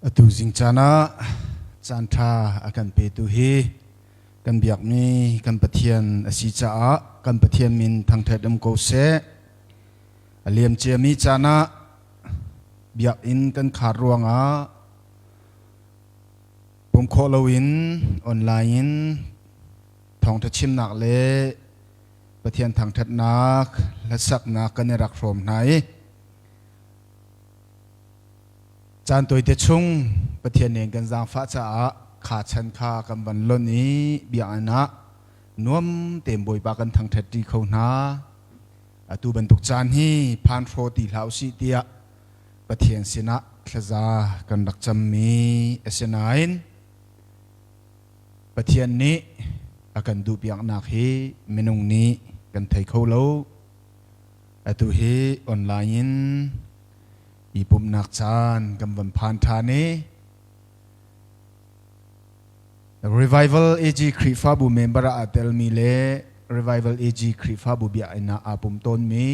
Atu zing caan ah caanṭha a kan petu hi kan biakmi kan Pathian a si caah kan Pathian min thangṭhat um ko seh. A liamciami caan ah biakinn kan khar ruangah pum khawh loin online in thawngṭha chimnak le Pathian thangṭhatnak hlasaknak kan i rak hrawm hna i Caan tawite chung Pathian nih kan zaangfah caah kha chan kha kan van lonh i biakinn ah nuam tein Bawipa kan thangṭhat ṭi kho hna. Atu bantuk caan hi phan hraw ti hlah usih tiah Pathian sinah thlaza kan rak cammi a si nain Pathian nih a kan duhpiaknak hi minung nih kan thei kho lo. Atu hi online in i pumhnak caan kan van phan ṭhan i Revival AG Khrihfabu member ah aa telmi le Revival AG Khrihfabu biakinn ah aa pum tawnmi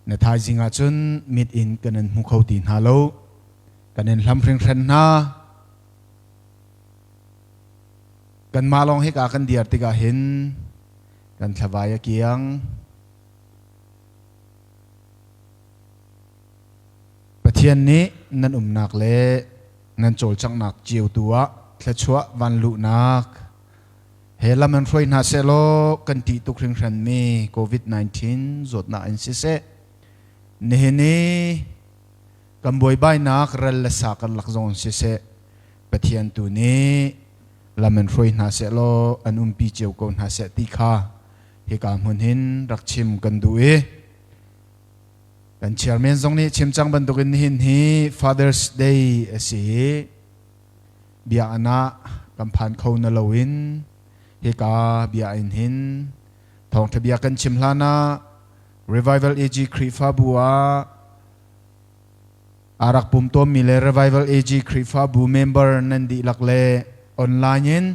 na thaizing ah cun mit in kan in hmu kho ti hna lo kan in hlam hringhran hna kanmah lawng hika kan diar tikah hin kan thlavai a kiang Pathian nih nan umnak le nan cawlcanghnak cio tu ah thluachuah vanluhnak he lam an hruai hna sehlaw kan ṭih tuk hringhranmi COVID-19 zawtnak in siseh nihin i kan buaibainak ral le sa karlak zong in siseh Pathian tu nih lam in hruai hna sehlaw an umpi cio ko hna seh ti kha hika hmun hin rak chim kan duh i kan chairman zong nih chim cang bantukin nihin hi Father's Day a si i biakinn ah kan phan kho na loin hika biakinn hin thawngṭha bia kan chim hlan ah Revival AG Khrihfabu ah aa rak pum tawnmi le Revival AG Khrihfabu member nan dihlak le online in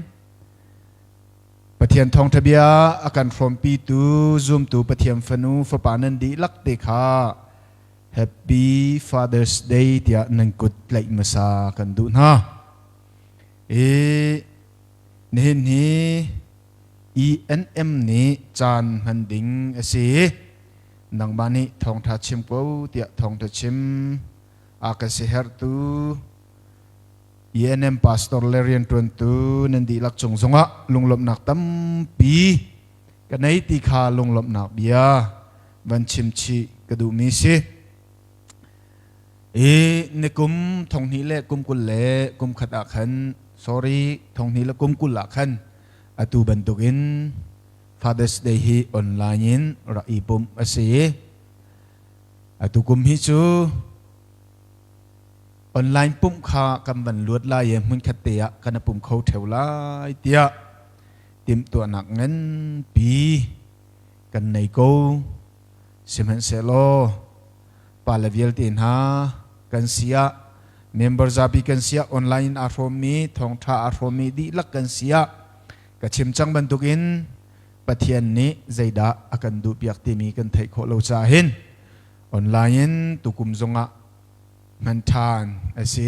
Pathian thawngṭha bia a kan hrawmpitu zumtu Pathian fanu fapa nan dihlak te kha Happy Father's Day tiah nan kut tlaih hmasa kan duh hna. I nihin hi ENM nih caan hman ding a si. Nangmah nih thawngṭha chim ko tiah thawngṭha chim a kan siaherhtu ENM pastor le rianṭuantu nan dihlak cung zongah lunglawmhnak tampi ka nei ti kha lunglawmhnak bia van chim chih ka duhmi si. I nikum thonghnih le kum 20 le kum khat ah khan sorry thonghnih le kum 20 ah khan atu bantukin Father's Day hi online in rak i pumh a si i atu kum hi cu Online pumh kha kan van luat lai i hmunkhat te ah kan i pum kho ṭheo lai tiah timhtuahnak nganpi kan nei ko. Sihmanhsehlaw pale vialte hna kan si ah member zapi kan si ah online in aa hrawmmi thawngṭha aa hrawmmi dihlak kan si ah ka chim cang bantukin Pathian nih zeidah a kan duhpiak timi kan theih khawh lo caah hin online in tukum zongah hman ṭhan a si.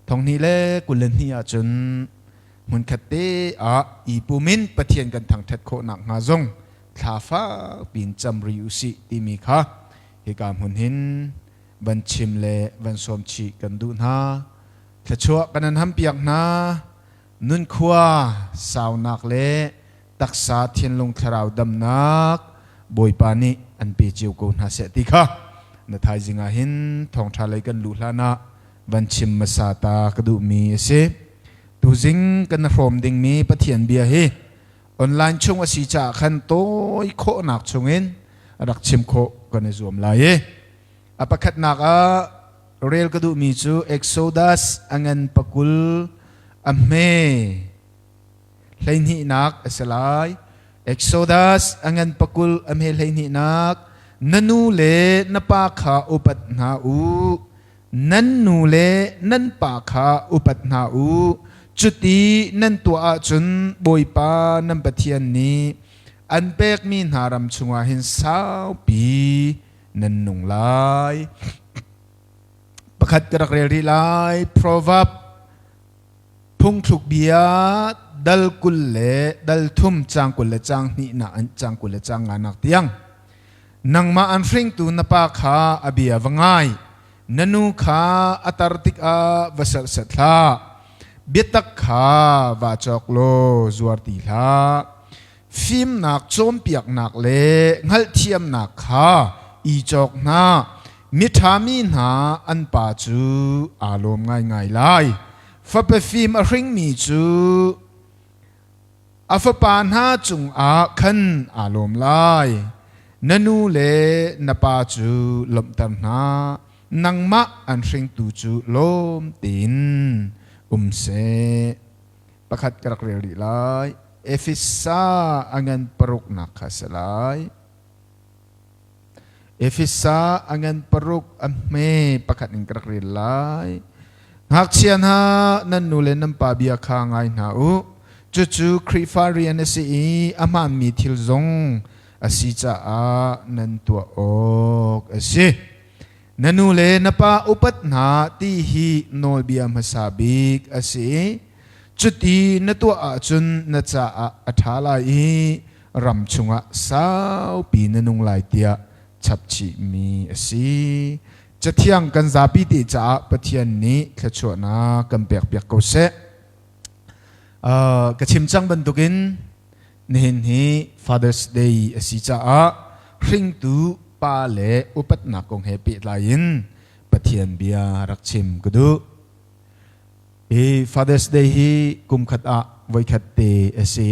Thonghnih le 22 ahcun hmunkhat te ah i pum in Pathian kan thangṭhat khawh nakhnga zong thla fakpi in cam rih u sih timi kha hika hmun hin van chim le van sawm chih kan duh hna. Thluachuah kan an hampiak hna. Nunkhua saunak le taksa thinlung thlarau damnak Bawipa nih an pe cio ko hna seh ti kha na thaizing ah hin thawngṭha lei kan luh hlan ah van chim hmasa ta ka duhmi a si. Tuzing kan hrawm dingmi Pathian bia hi online chung a si caah khan tawi khawhnak chungin rak chim khawh kan i zuam lai i a pakhatnak ah rel ka duhmi cu Exodus a ngan pakul a hme hleihnihnak a si lai. Exodus a ngan pakul a hme hleihnihnak na nu le na pa kha upat hna u nan nu le nan pa kha upat hna u cuti nan tuah ahcun Bawipa nan Pathian nih an pekmi hna ram chungah hin saupi nan nung lai. Pakhat ka rak rel rih lai. Proverb phungthluk bia dal 20 le dal thum caang 20 le caang hnihnak caang 20 le caang nganak tiang. Nangmah an hringtu na pa kha a bia va ngai. Na nu kha a tar tikah va serhsat hlah. Biatak kha va cawk law zuar ti hlah. Fimnak cawnpiaknak le hngalhthiamnak kha i cawk hna. Miṭha mi hna an pa cu aa lawm ngaingai lai. Fapa fim a hringmi cu a fapa hna cungah khan aa lawm lai. Na nu le na pa cu lawmhter hna. Nangmah an hringtu cu lawm tein um seh. Pakhat ka rak rel rih lai. Efesa a ngan paruknak kha a si lai. Efesa a ngan paruk a hme pakhat in ka rak rel lai. Ngakchia hna, nan nu le nan pa bia kha ngai hna u. Cucu Khrihfa rian a si i a hmaanmi thil zong a si caah nan tuah awk a si. Na nu le na pa upat hna ti hi nawlbia hmasa bik a si. Cuti na tuah ahcun na caah a ṭha lai i ram chungah saupi na nung lai tiah chapchihmi a si. Cathiang kan zapi te caah Pathian nih thluachuahnak kan pekpiak ko seh. Ka chim cang bantukin nihin hi Father's Day a si caah hringtu pa le upatnak kong he pehtlai in Pathian bia rak chim ka duh. Hi Father's Day hi kum khat ah voikhat te a si.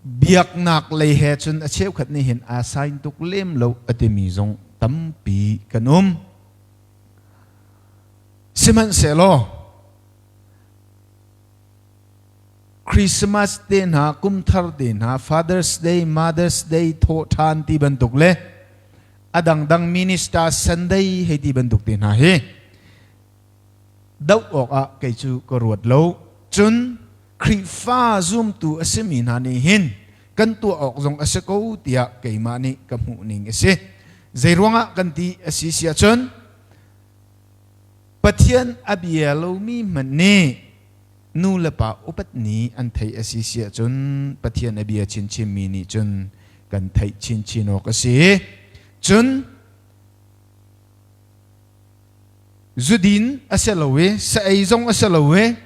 Biaknak lei he cun a cheukhat nih hin aa sign tuk lem lo a timi zong tampi kan um. Sihmanhsehlaw Christmas te hna, kumthar te hna, Father's Day, Mother's Day, thawhṭhan ti bantuk le a dangdang Minister Sunday hei ti bantuk te hna hi doh awkah kei cu ka ruat lo. Cun Khrihfa zumtu a simi hna nih hin kan tuah awk zong a si ko tiah keimah nih ka hmuh ning a si. Zeiruangah kan ti a si si ahcun Pathian a bia lomi hmanh nih nu le pa upat ni an theih a si si ahcun Pathian a bia chinchinmi nih cun kan theih chinchin awk a si. Cun zudin a si lo i sa ei zong a si lo i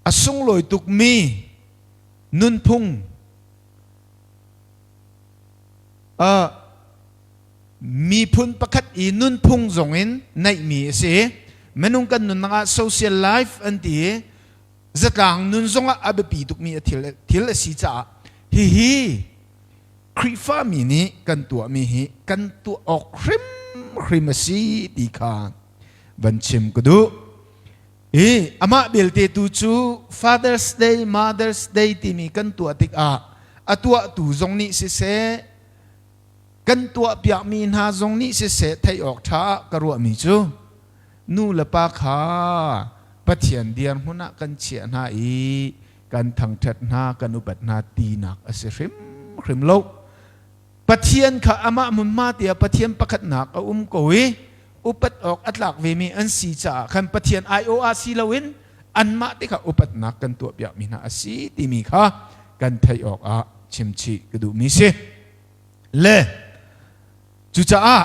a sunglawi tukmi nunphung miphun pakhat i nunphung zong in naihmi a si. Minung kan nunnak ah social life an ti i zatlang nun zongah a biapi tukmi a thil, thil a si caah hihi Khrihfami nih kan tuahmi hi kan tuah awk hrimhrim a si ti kha van chim ka duh. I amah belte tu cu Father's Day, Mother's Day timi kan tuah tikah a tuahtu zong nih siseh, kan tuahpiakmi hna zong nih siseh theih awk ṭha ah ka ruahmi cu nu le pa kha Pathian dirhmun ah kan chiah hna i kan thangṭhat hna, kan upat hna tinak a si hrimhrim lo. Pathian kha amah hmunhma tiah Pathian pakhatnak a um ko i upat awk a tlak vemi an si caah khan Pathian aiawh ah si loin anmah te kha upatnak kan tuahpiakmi hna a si timi kha kan theih awkah chimchih ka duhmi si. Le cucaah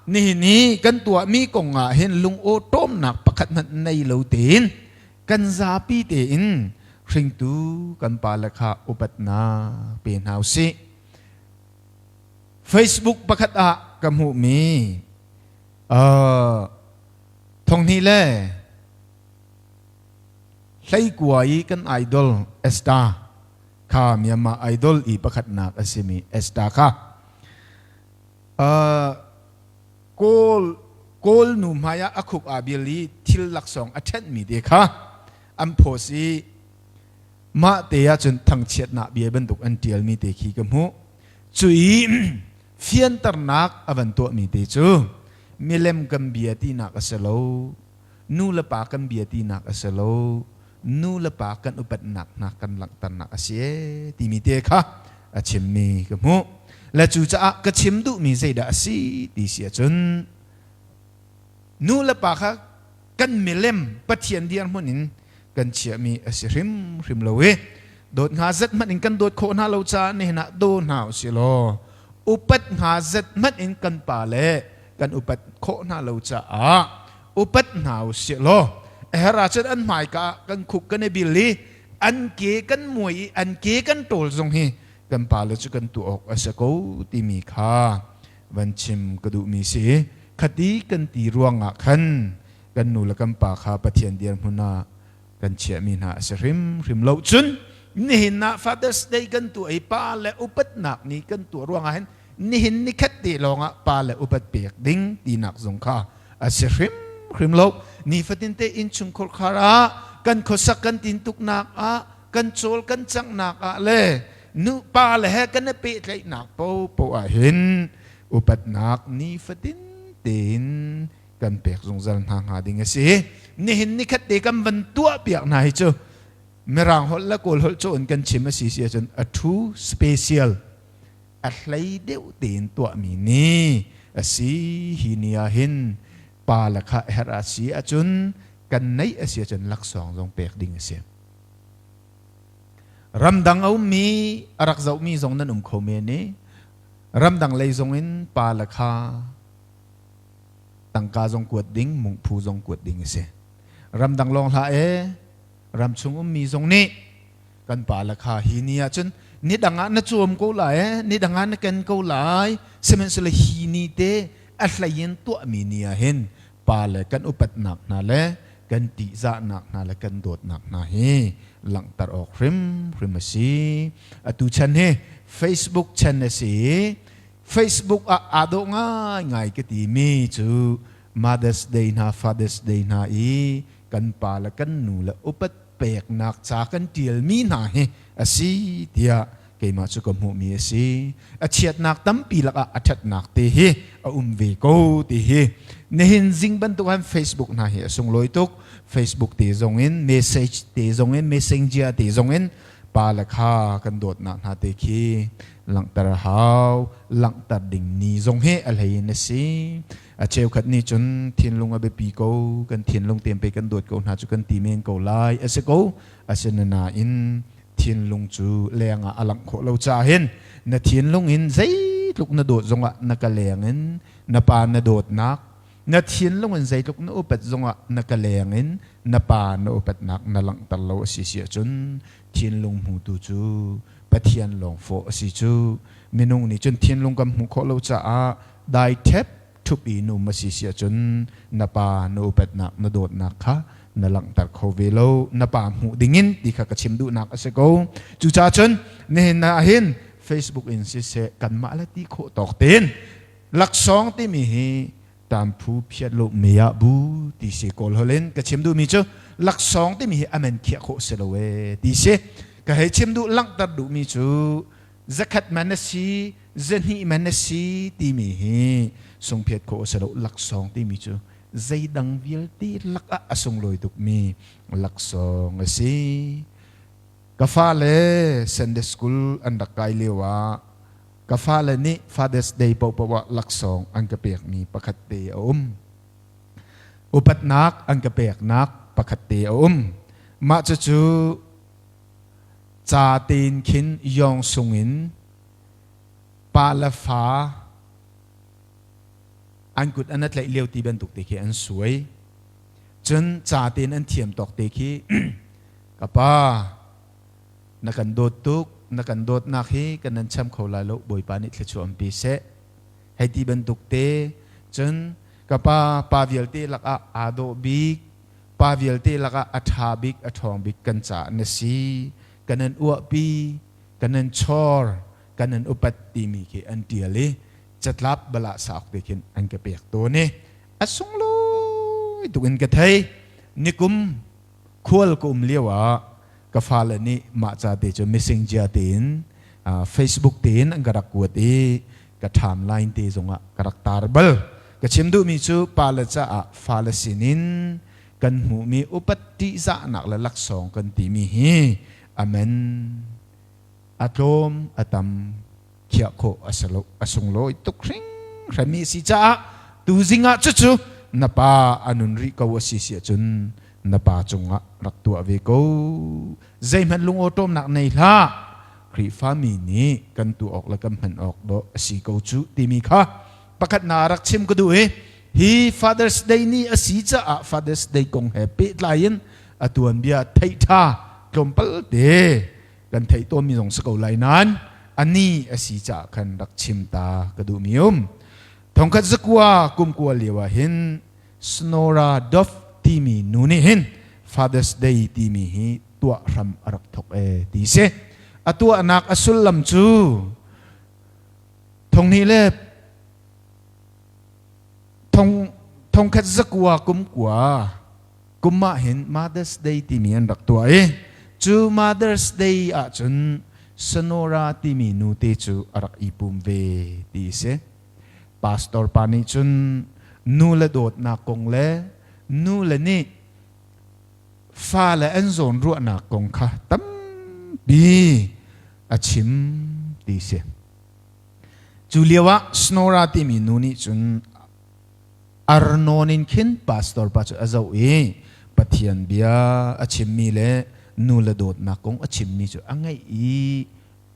nihin i kan tuahmi kong ah hin lungawṭawmnak pakhat hmanh nei lo tein kan zapi tein hringtu kan pale kha upatnak pe hna usih. Facebook pakhat ah ka hmuhmi thonghnih le 19 i kan idol Esther kha Myanmar idol i pakhatnak a simi Esther kha Kawl Kawl nu hmai ah a khuk aa bil i thil laksawng a ṭhenhmi te kha an post i mah te ahcun thangchiatnak bia bantuk an ṭialmi te khi ka hmuh. Cu i fianternak a van tuahmi te cu milem kan bia tinak a si lo, nu le pa kan bia tinak a si lo, nu le pa kan upatnak hna kan langhternak a si ee timi te kha a chimmi ka hmuh. Le cucaah ka chim duhmi zeidah a si ti si ahcun nu le pa kha kan milem Pathian dirhmun in kan chiahmi a si hrimhrim lo i dawt hnga zat hmanh in kan dawt khawh hna lo caah nihin ah daw hna usih law upat hnga zat hmanh in kan pa le kan upat khawh hna lo caah upat hna usih law a herh ahcun an hmaika ah kan khuk kan i bil i an ke kan muai i an ke kan ṭawl zong hi kan pale cu kan tuah awk a si ko timi kha van chim ka duhmi si. Khati kan ti ruangah khan kan nu le kan pa kha Pathian dirhmun ah kan chiahmi hna a si hrimhrim lo. Cun nihin ah Father's Day kan tuah i pa le upatnak ni kan tuah ruangah hin nihin ni khat te lawngah pa le upat pek ding tinak zong kha a si hrimhrim lo. Nifatin te innchungkhar khar ah kan khuasak kan tintuknak ah kan cawl kan canghnak ah le nu pa le he kan i pehtlaihnak paohpaoh ah hin upatnak nifatin tein kan pek zungzal hna hnga ding a si. Nihin nikhat te kan van tuah piak hna hi cu Mirang holh le Kawl holh cawn kan chim a si si ahcun a true special a hlei deuh tein tuahmi ni a si. Hi ni ah hin pa le kha herh a si ahcun kan neih a si ahcun laksawng zong pek ding a si. Ramdang a ummi a rak zohmi zong nan um kho men i ramdang lei zong in pa le kha tangka zong kuat ding, mungphu zong kuat ding a si. Ramdang lawng hlah e, ramchung ummi zong nih kan pa le kha hi ni ahcun ni dang ah na cuam ko lai e, ni dang ah na ken ko lai, sihmanhsehlaw hi ni te a hlei in tuahmi ni ah hin pa le kan upatnak hna le kan tihzahnak hna le kan dawtnak hna hi langhter awk hrimhrim a si. Atu chan hi Facebook chan a si i Facebook ah aa dawh ngaingai ka timi cu Mother's Day hna Father's Day hna i kan pa le kan nu le upat peknak ca kan ṭialmi hna hi a si tiah keimah cu ka hmuhmi a si. A chiatnak tampi lakah a ṭhatnak te hi a um ve ko ti hi nihin zing bantuk han Facebook hna hi a sunglawi tuk. Facebook te zong in message te zong in messenger te zong in pa le kha kan dawtnak hna te khi langhter a hau langhter ding ni zong hi a hlei in a si. A cheukhat nih cun thinlung a biapi ko kan thinlung tempe kan dawt ko hna cu kan ti men ko lai a si ko asinain thinlung cu leng ah a langh khawh lo caah hin na thinlung in zeitluk na dawt zongah na ka leng in na pa na dawtnak na thinlung in zeitluk na upat zongah na ka leng in na pa na upatnak na langhter lo a si si ahcun thinlung hmutu cu Pathian lawng fawh a si cu minung nih cun thinlung kan hmuh khawh lo caah dai ṭhep ṭhup i na um a si si ahcun na pa na upatnak na dawtnak kha na langhter kho ve lo na pa hmuh dingin ti kha ka chim duhnak a si ko cucaah cun nihin ah hin Facebook in siseh kanmah le ti khawh tawk tein laksawng timi hi tamphu phiat lo me ah bu ti si kawl holh in ka chim duhmi cu laksawng timi hi amen khiah khawh si lo e ti si ka hei chim duh langhter duhmi cu zakhat man a si zahnih man a si timi hi sungphiat khawh a si lo laksawng timi cu zeidang vialte lakah a sunglawi tukmi laksawng a si ka fale Sunday school an rak kai lio ah ka fale nih Father's Day paohpaoh ah laksawng an ka pekmi pakhat te a um upatnak an ka peknak pakhat te a um mah cucu ca tein khin yawng sung in pa le fa an kut an tlaih lio ti bantuk te khi an suai cun ca tein an thiam tawk te khi ka pa na kan dawt tuk na kan dawtnak hi kan nan cham kho lai lo bawipa nih thluachuah an pe seh hei ti bantuk te cun ka pa pa vialte lakah aa dawh bik pa vialte lakah a ṭha bik a ṭhawng bik kan caah na si kan an uahpi kan an chor kan an upat timi khi an ṭial i catlap balah sauk te khin an ka pek tawn i a sunglawi tuk in ka thei nikum khual ka um lio ah ka fale nih mah ca te cu messenger tein Facebook tein an ka rak kuat i ka timeline te zongah ka rak tar bal ka chim duhmi cu pale caah fale sinin kan hmuhmi upat ṭihzahnak le laksawng kan timi hi amen. A tlawm a tam khiah khawh a si lo, a sunglawi tuk hringhranmi a si caah tuzing ah cucu na pa a nun rih ko a si si ahcun na pa cungah rak tuah ve ko. Zeihmanh lungawṭawmnak nei hlah. Khrihfami nih kan tuah awk le kan hman awk dawh a si ko cu timi kha pakhat na rak chim ka duh i hi Father's Day ni a si caah Father's Day kong he pehtlai in a tuanbia theih ṭha tlawmpal te kan theih tawnmi zong si ko lai nain a ni a si caah khan rak chim ta ka duhmi um. Thongkhat zakua kum kua lio ah hin Sonora Dove timi nu nih hin Father's Day timi hi tuah hram a rak thok e ti si. A tuahnak a sullam cu thonghnih le thong thongkhat zakua kum kua kum ah hin Mother's Day timi an rak tuah i cu Mother's Day ahcun Sonora timi nu te cu a rak i pum ve ti si. Pastor pa nih cun nu le dawtnak kong le nu le nih fale an zawnruahnak kong kha tampi a chim ti si. Cu lio ah Snora timi nu nih cun arnawn in khin pastor pa cu a zoh i Pathian bia a chimmi le nu le dawtnak kong a chimmi cu a ngaih i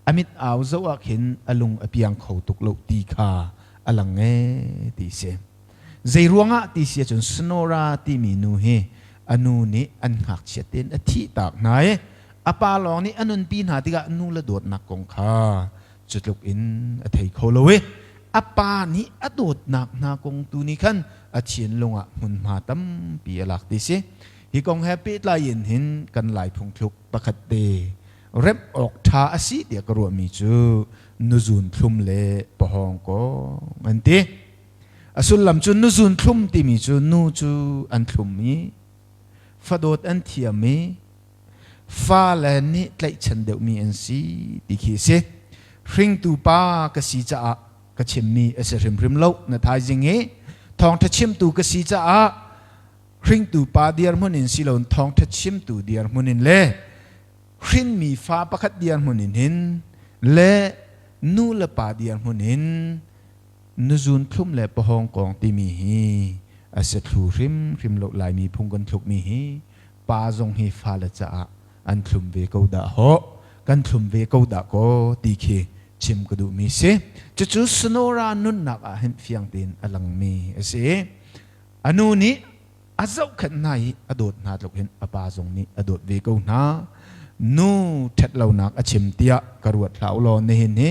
a mit au zoh ah khin a lung a piang kho tuk lo ti kha a lang e ti si. Zei ruangah ti si ahcun Sonora timi nu hi a nu nih an ngakchia tein a thih tak hna i a pa lawng nih a nunpi hna tikah nu le dawtnak kong kha cu tluk in a thei kho lo i a pa nih a dawtnak hna kong tu nih khan a thinlung ah hmunhma tampi a lak ti si. Hi kong he pehtlai in hin kan Lai phungthluk pakhat te remh awk ṭha a si tiah ka ruahmi cu nuzun thlum le pahawng kong an ti. A sullam cu nuzun thlum timi cu nu cu an thlum i fadawt an thiam i fale nih tlaihchan deuhmi an si ti khi a si. Hringtu pa ka si caah ka chimmi a si hrimhrim lo. Na thaizing hi thawngṭha chimtu ka si caah hringtu pa dirhmun in si loin thawngṭha chimtu dirhmun in le hrinmi fa pakhat dirhmun in hin le nu le pa dirhmun in nuzun thlum le pahawng kong timi hi a si thlu hrimhrim lo. Laimi phung kan thlukmi hi pa zong hi fale caah an thlum ve ko dah hawh, kan thlum ve ko dah kaw ti khi chim ka duhmi si. Cucu Sonora nunnak ah hin fiang tein a langmi a si. A nu nih a zohkhenh hna i a dawt hna tluk hin a pa zong nih a dawt ve ko hna. Nu ṭhatlonak a chim tiah ka ruat hlah u law nihin hi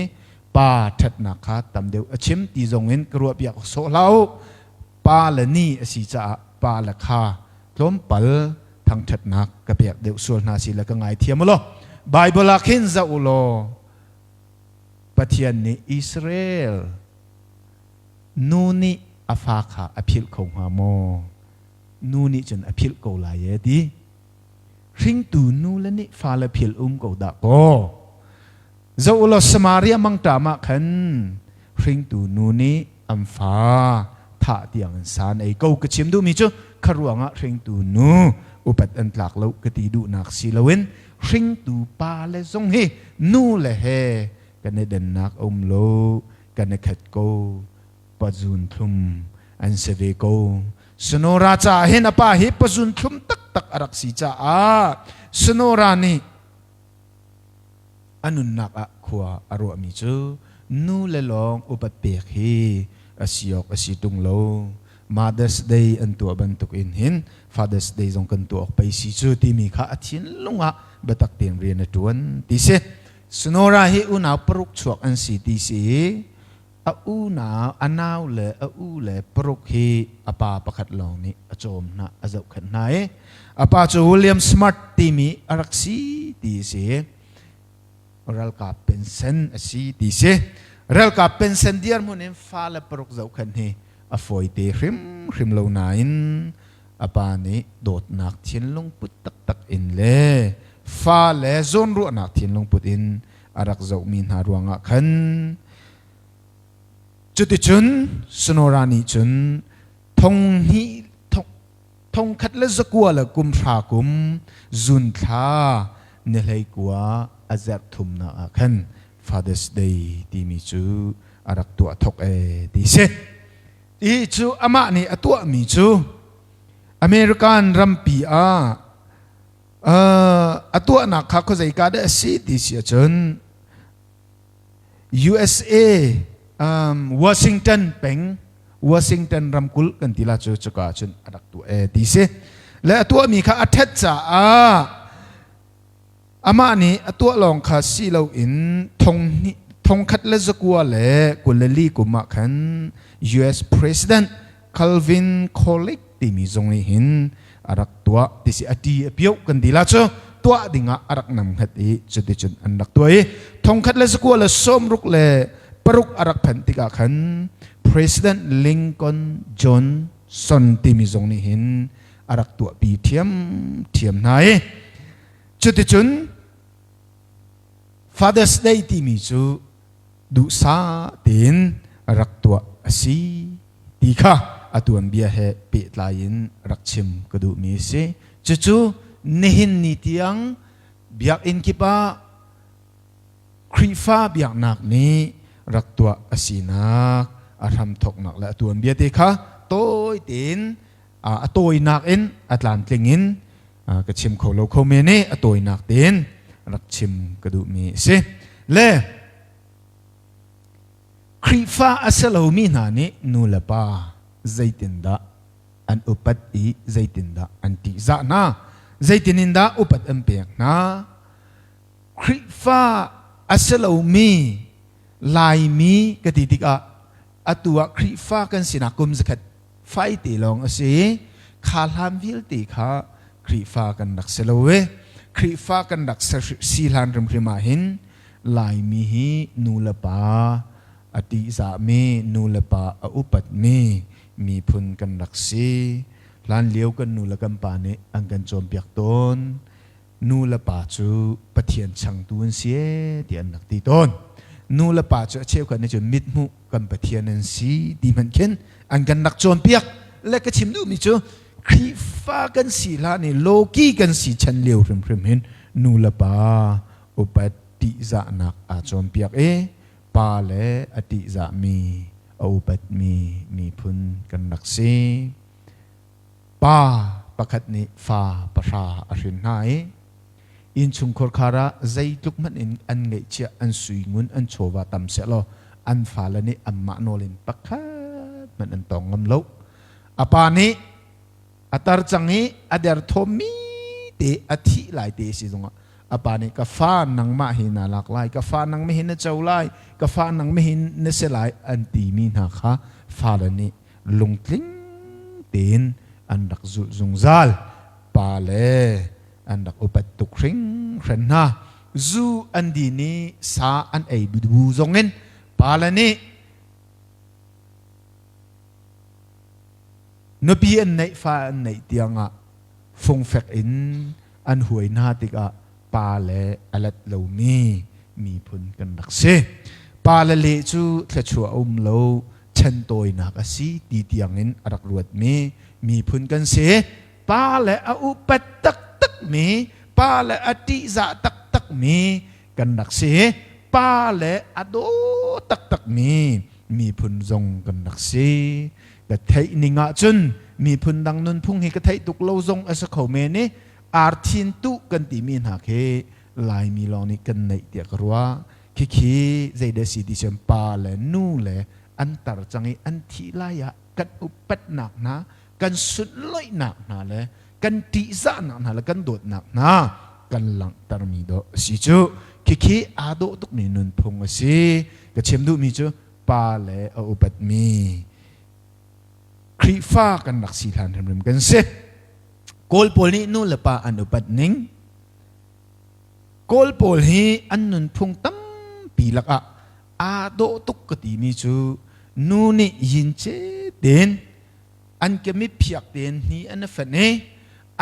pa ṭhatnak kha tam deuh a chim ti zong in ka ruahpiak sawh hlah u. Pa le ni a si caah pa le kha tlawmpal thangṭhatnak ka pek deuh sual hna si le ka ngaithiam u law Bible ah khin zoh u law Pathian nih Israel nu nih a fa kha a philh kho hnga maw? Nu nih cun a philh ko lai e ti. Hringtu nu le nih fale philh um ko dah kaw. Zoh u law Samaria mangṭam ah khan hringtu nu nih an fa thah tiang in san ei ko. Ka chim duhmi cu kha ruangah hringtu nu upat an tlak lo ka ti duhnak si loin hringtu pa le zong hi nu le he kan i dennak a um lo, kan i khat ko, pazun thlum an si ve ko. Sonora caah hin a pa hi pazun thlum taktak a rak si caah Sonora nih a nunnak ah khua a ruahmi cu nu le lawng upat pek hi a si awk a si tung lo. Mother's Day an tuah bantuk in hin Father's Day zong kan tuah awk pei si cu timi kha a thinlung ah biatak tein rian a ṭuan ti si. Sonora hi unau paruk chuak an si ti si i a unau a nau le a u le paruk hi a pa pakhat lawng nih a cawm hna, a zohkhenh hna i a pa cu William Smart timi a rak si ti si. Ralkap pensen a si ti si. Ralkap pensen dirhmun in fale paruk zohkhenh hi a fawite hrimhrim lo nain a pa nih dawtnak thinlung put taktak in le fale zawnruahnak thinlung put in a rak zohmi hna ruangah khan cuticun Sonora nih cun thong hnih thong khat le zakua le kum hra kum zun thla ni hlei kua a zerh thumnak ah khan Father's Day timi cu a rak tuah thok e ti si. I cu amah nih a tuahmi cu American rampi ah a tuahnak kha khuazeika dah a si ti si ahcun USA Washington peng Washington ramkulh kan ti la cu cuka cun a rak tuah e ti si. Le a tuahmi kha a ṭhat caah amah nih a tuah lawng kha si loin thongkhat le zakua le 24 kum ah khan US President Calvin Coolidge timi zong nih hin a rak tuah ti si a ti a pioh kan ti la cu tuah dingah a rak nam hngat i cuticun an rak tuah i 1966 a rak phanh tikah khan President Lincoln Johnson timi zong nih hin a rak tuahpi ṭhiam ṭhiam hna i cuticun Father's Day timi cu duhsah tein rak tuah a si ti kha a tuanbia he pehtlai in rak chim ka duhmi a si. Cucu nihin ni tiang biakinn kip ah Khrihfa biaknak nih rak tuah a sinak a hramthawknak le a tuanbia te kha tawi tein a tawinak in a tlamtling in ka chim kho lo kho men i a tawinak tein rak chim ka duhmi a si. Le Khrihfa a si lomi hna nih nu le pa zeitindah an upat i zeitindah an ṭihzah hna? Zeitin in dah upat an pek hna? Khrihfa a si lomi Laimi ka ti tikah atu ah Khrihfa kan sinak kum zakhat fai te lawng a si. Kha hlan vialte kha Khrihfa kan rak si lo i Khrihfa kan rak si hlan hrimhrim ah hin Laimi hi nu le pa a ṭihzahmi, nu le pa a upatmi miphun kan rak si. Hlan lio kan nu le kan pa nih an kan cawnpiak tawn. Nu le pa cu Pathian changtu an si ee ti an rak ti tawn. Nu le pa cu a cheukhat nih cun mithmuh kan Pathian an si ti hmanh khin an kan rak cawnpiak. Le ka chim duhmi cu Khrihfa kan si hlan i lawki kan si chan lio hrimhrim hin nu le pa upat ṭihzahnak aa cawnpiak i pa le a ṭihzahmi a upatmi miphun kan rak si. Pa pakhat nih fa pahra a hrin hna i innchungkhar khar ah zeitluk hmanh in an ngeihchiah an suingun an chawva tam sehlaw an fale nih anmah nawl in pakhat hmanh an tawng ngam lo. A pa nih a tar cang i a derthawmmi te a thih lai te si zongah a pa nih ka fa nangmah hi na lak lai ka fa nangmah hi na co lai ka fa nangmah hi na si lai an timi hna kha fale nih lungtling tein an rak zulh zungzal. Pa le an rak upat tuk hringhran hna. Zu an din i sa an ei bu zongin pale nih nupi an neih fa an neih tiangah fungfek in an huai hna tikah pa le a let lomi miphun kan rak si. Pa le leh cu thluachuah a um lo, chan tawinak a si ti tiangin a rak ruatmi miphun kan si. Pa le a upat taktakmi, pa le a ṭihzah taktakmi kan rak si. Pa le a daw taktakmi miphun zong kan rak si. Ka theih ning ahcun miphun dang nunphung hi ka theih tuk lo zong a si kho men i arthin tuh kan timi hna khi Laimi lawng nih kan neih tiah ka ruah. Khikhi zeidah si ti cun pa le nu le an tar cang i an thih lai ah kan upatnak hna, kan sunloihnak hna le kan ṭihzahnak hna le kan dawtnak hna kan langhtermi dawh a si cu. Khikhi aa dawh tukmi nunphung a si. Ka chim duhmi cu pa le a upatmi Khrihfa kan rak si hlan hrimhrim kan si. Kawl pawl nih nu le pa an upat ning Kawl pawl hi an nunphung tampi lakah aa dawh tuk ka timi cu nu nih yince tein an kemip phiak tein hni an i fenh i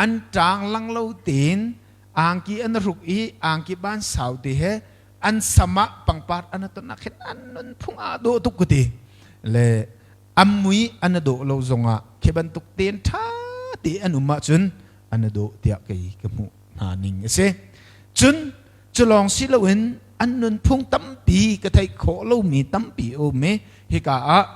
an ṭaang lang lo tein angki an hruk i angki ban sau te he an sam ah pangpar an ton ah khin an nunphung aa dawh tuk ka ti le an mui an dawh lo zongah khi bantuk tein ṭha te an um ahcun an dawh tiah kei ka hmuh hna ning a si. Cun Cu lawng si loin an nunphung tampi ka theih khawh lomi tampi a um i hika ah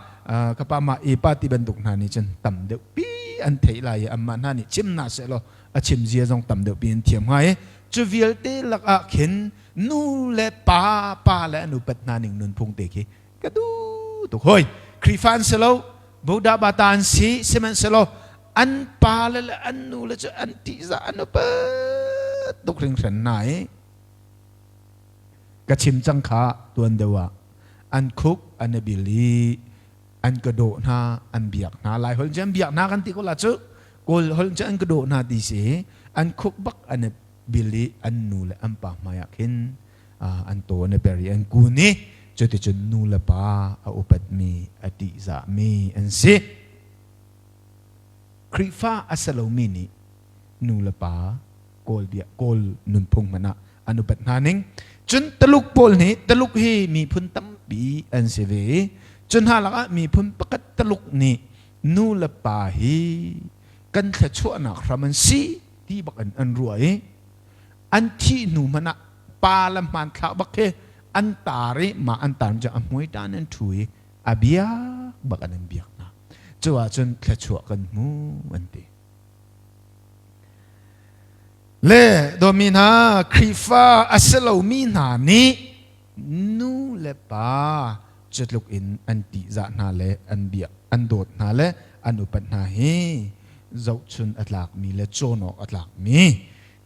ka pa mah epa ti bantuk hna nih cun tam deuh pi an theih lai i anmah hna nih chim hna seh law a chim zia zong tam deuh pi an thiam hnga i cu vialte lakah khin nu le pa pa le an upat hna ning nunphung te khi ka duh tuk hoi. Khrihfa an si lo, Buddha bata an si, sihmanhsehlaw an pa le le an nu le cu an ṭihzah an upat tuk hringhran hna i ka chim cang kha tuan deuh ah an khuk an i bil i an ka dawh hna, an biak hna. Lai holh cu an biak hna kan ti ko la cu, Kawl holh cu an ka dawh hna ti si. An khuk bak an i bil i an nu le an pa hmai ah khin an taw an i per i an kun i cuticun nu le pa a upatmi, a ṭihzahmi an si. Khrihfa a si lomi nih nu le pa Kawl bia, Kawl nunphung hmanh ah an upat hna ning. Cun Taluk pawl nih, Taluk hi miphun tampi an si ve i cu hna lakah miphun pakhat Taluk nih nu le pa hi kan thluachuahnak hram an si ti bak in an ruah i an thih hnu hmanh ah pa le hmanthlak bak khi an tar i mah an tar cu a hmui tan an ṭhu i a biak bak an biak hna. Cu ahcun thluachuah kan hmu an ti. Le dawmi hna, Khrihfa a si lomi hna nih nu le pa cutluk in an ṭihzah hna le an biak, an dawt hna le an upat hna hi zohchun a tlakmi le cawn awk a tlakmi,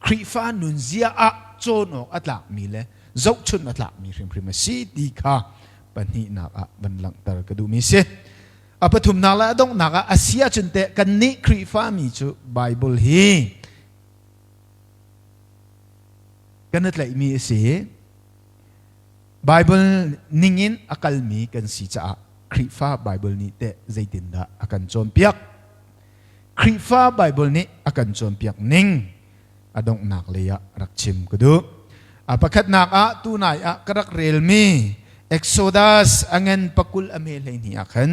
Khrihfa nunzia ah cawn awk a tlakmi le zohchun a tlakmi hrimhrim a si ti kha pahnihnak ah van langhter ka duhmi si. A pathumnak le a donghnak ah a si ahcun teh kannih Khrihfami cu Bible hi kan i tlaihmi a si. Bible ningin a kalmi kan si caah Khrihfa Bible nih teh zeitindah a kan cawnpiak? Khrihfa Bible nih a kan cawnpiak ning a donghnak lei ah rak chim ka duh. A pakhatnak ah tunai ah ka rak relmi Exodus a ngan pakul a me 12 ah khan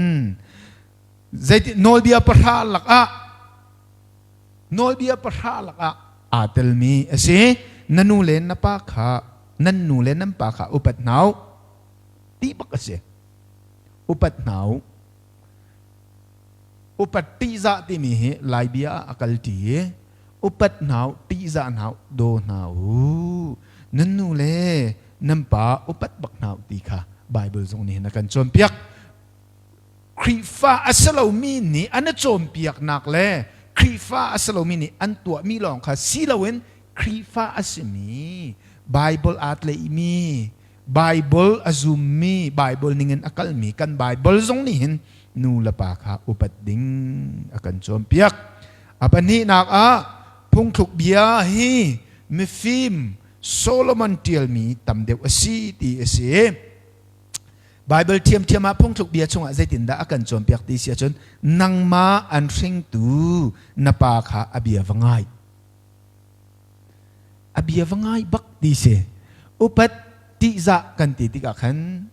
zeiti nawlbia pahra lakah, nawlbia pahra lakah aa telmi a si. Na nu le na pa kha, nan nu le nan pa kha upat hna u ti bak a si. Upat hna u. Upat ṭihzah timi hi Lai bia ah a kal ṭi i upat hna u, ṭihzah hna u, daw hna u, nan nu le nan pa upat bak hna u ti kha Bible zong nih hin a kan cawnpiak. Khrihfa a si lomi nih an i cawnpiaknak le Khrihfa a si lomi nih an tuahmi lawng kha si loin Khrihfa a simi, Bible aa tlaihmi, Bible a zummi, Bible ningin a kalmi kan Bible zong nih hin nu le pa kha upat ding a kan cawnpiak. A pahnihnak ah phungthluk bia hi mifim Solomon ṭialmi tam deuh a si ti a si. Bible ṭhiamṭhiam ah phungthluk bia chungah zeitindah a kan cawnpiak ti si ahcun nangmah an hringtu na pa kha a bia va ngai. A bia va ngai bak ti si. Upat ṭihzah kan ti tikah khan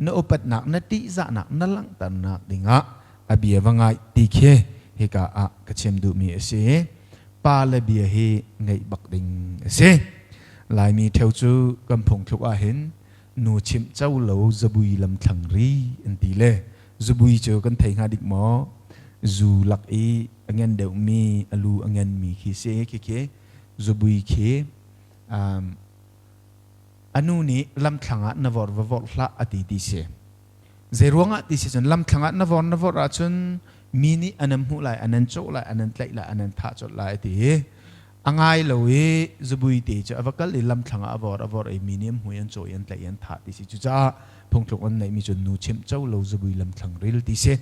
na upatnak, na ṭihzahnak na langhternak dingah a bia va ngai ti khi hika ah ka chim duhmi a si. Pa le bia hi ngaih bak ding a si. Laimi ṭheo cu kan phungthluk ahhin nu chimh co lo zabui lamthlang ri an ti le zubui cu kan thei hnga dik maw? Zu lak i a ngen deuhmi, a lu a ngenmi khi si. Khi zubui khi a nu nih lamthlang ah na vor va vorh hlah a ti ti si. Zei ruangah ti si cun lamthlang ah na vor na vorh ahcun mi nih an an hmuh lai, an an cawh lai, an an tlaih lai, an an thah colh lai a ti i a ngai lo i zubui te cu a va kal i lamthlang ah a vor a vorh i mi nih an hmuh i an cawh i an tlaih i an thah ti si. Cucaah phungthluk an neihmi cu nu chimh co lo zubui lamthlang ril ti si.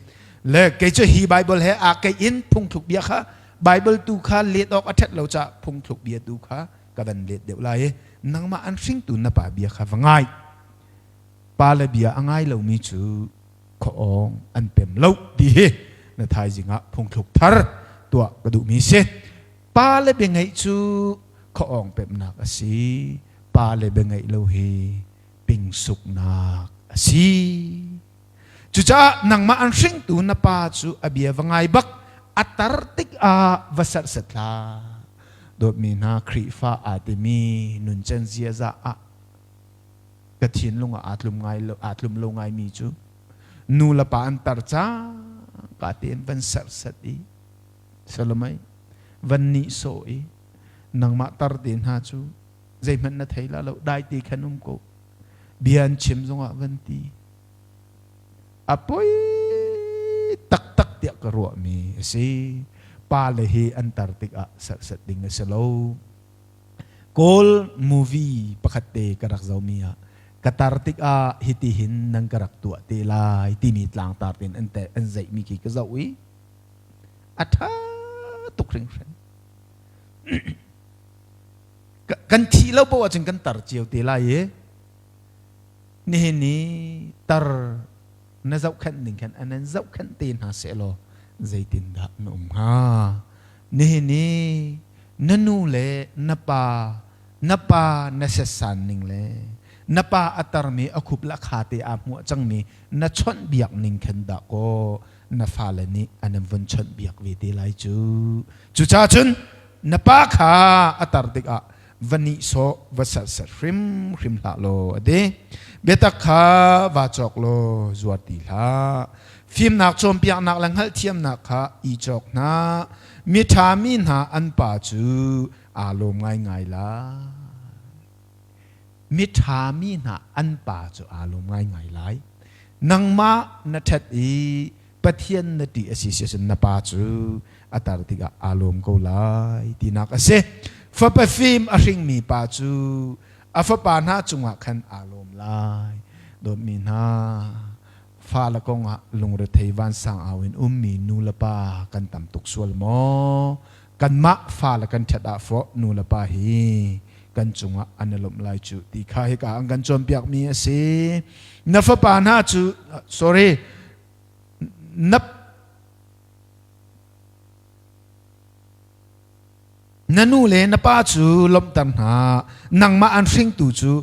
Le kei cu hi Bible he aa keih in phungthluk bia kha Bible tu kha let awk a ṭhat lo caah phungthluk bia tu kha ka van let deuh lai i nangmah an hringtu na pa bia kha va ngai. Pa le bia a ngai lomi cu khuaawng an pem lo ti hi na thaizing ah phungthluk thar tuah ka duhmi si. Pa le bia ngaih cu khuaawng pemnak a si. Pa le bia ngaih lo hi pingsuknak a si. Cucaah nangmah an hringtu na pa cu a bia va ngai bak, a tar tik ah va serhsat hlah. Dawtmi hna Khrihfa aa timi nuncen ziaza ah ka thinlung ah aa tlum ngai lo aa tlum lo ngaimi cu nu le pa an tar cangka tein van serhsat i Solomon van nihsawh i nangmah tar te hna cu zeihmanh na thei la lo dai te khan um ko bia an chim zongah van ti a poi taktak tiah ka ruahmi a si. Pale hi an tar tikah serhsat ding a si lo. Kawl movie pakhat te ka rak zohmi ah ka tar tikah hitihin nan ka rak tuah te lai timi tlangtar tein an te an zeihmi khi ka zoh i a ṭha tuk hringhran. Kan thih lo paoh ahcun kan tar cio te lai i nihin ni tar na zohkhenh ning khan an an zohkhenh te hna sehlaw zeitindah na um hnga? Nihin ni na nu le na pa na pa na setsan ning le na pa a tarmi a khup le a kha te aa hmuah cangmi na chawnh biak ning khan dah kaw na fale nih an in vun chawnh biak ve te lai cu. Cucaah cun na pa kha a tar tikah va nihsawh va serhsat hrimhrim hlah law a ti. Biatak kha vaa cawk law zuar ti hlah. Fimnak cawnpiaknak le hngalhthiamnak kha i cawk hna. Miṭha mi hna an pa cu aa lawm ngaingai lai. Miṭha mi hna an pa cu aa lawm ngaingai lai. Nangmah na ṭhat i Pathian na ṭih a si si ahcun na pa cu a tar tikah aa lawm ko lai tinak a si. Fapa fim a hringmi pa cu a fapa hna cungah khan aa lawm lai. Dawtmi hna, fale kongah lungrethei vansang au in ummi nu le pa kan tam tuk sual maw? Kanmah fale kan ṭhat ah fawh nu le pa hi kan cungah an i lawmh lai cu ti kha hika an kan cawnpiakmi a si. Na fapa hna cu sorry na na nu le na pa cu lawmhter hna nangmah an hringtu cu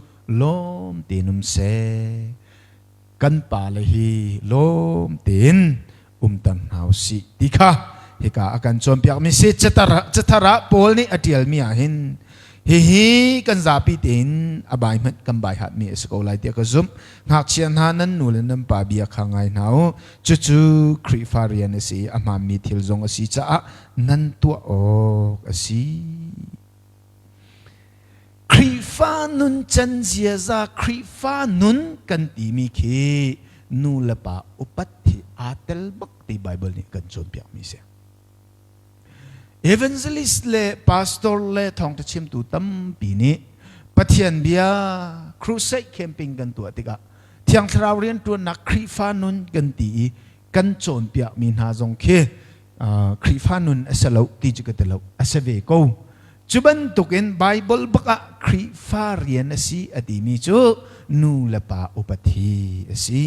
lawm tein um seh kan pale hi lawm tein umter hna u sih ti kha hika a kan cawnpiakmi si cathar ah Paul nih a ṭialmi ah hin hihi kan zapi tein a bai hmanh kan bai hatmi a si ko lai tiah ka zumh. Ngakchia hna nan nu le nan pa bia kha ngai hna u. Cucu Khrihfa rian a si i a hmaanmi thil zong a si caah nan tuah awk a si. Khrihfa nuncan ziaza, Khrihfa nun kan timi khi nu le pa upat hi aa tel bak ti Bible nih kan cawnpiakmi si. Evangelist le pastor le thawngtha chimtu tampi nih Pathian bia crusade camping kan tuah tikah Thiang Thlarau rianṭuannak Khrihfa nun kan ti i kan cawnpiakmi hna zong khi Khrihfa nun a si lo ti cu ka ti lo a si ve ko cu bantukin Bible bak ah Khrihfa rian a si a timi cu nu le pa upat hi a si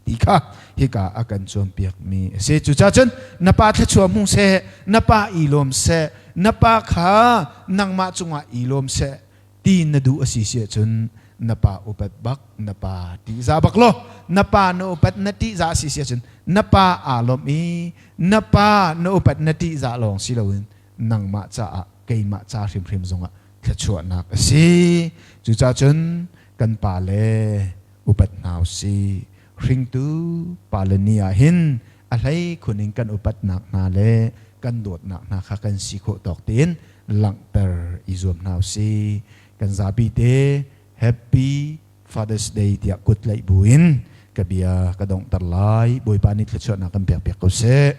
ti kha hika a kan cawnpiakmi a si cucaah cun na pa thluachuah hmu seh na pa i lawm seh na pa kha nangmah cungah i lawm seh ti na duh a si si ahcun na pa upat bak na pa ṭihzah bak law na pa na upat na ṭihzah a si si ahcun na pa aa lawmh i na pa na upat na ṭihzah lawng si loin nangmah caah keimah ca hrimhrim zongah thluachuahnak a si. Cucaah cun kan pa le upat hna u sih. Hringtu pale ni ah hin a hlei khun in kan upatnak hna le kan dawtnak hna kha kan si khawh tawk tein langhter i zuam hna u sih. Kan zapi te Happy Father's Day tiah kut tlaih buin ka bia ka donghter lai. Bawipa nih thluachuahnak kan pek piak ko seh.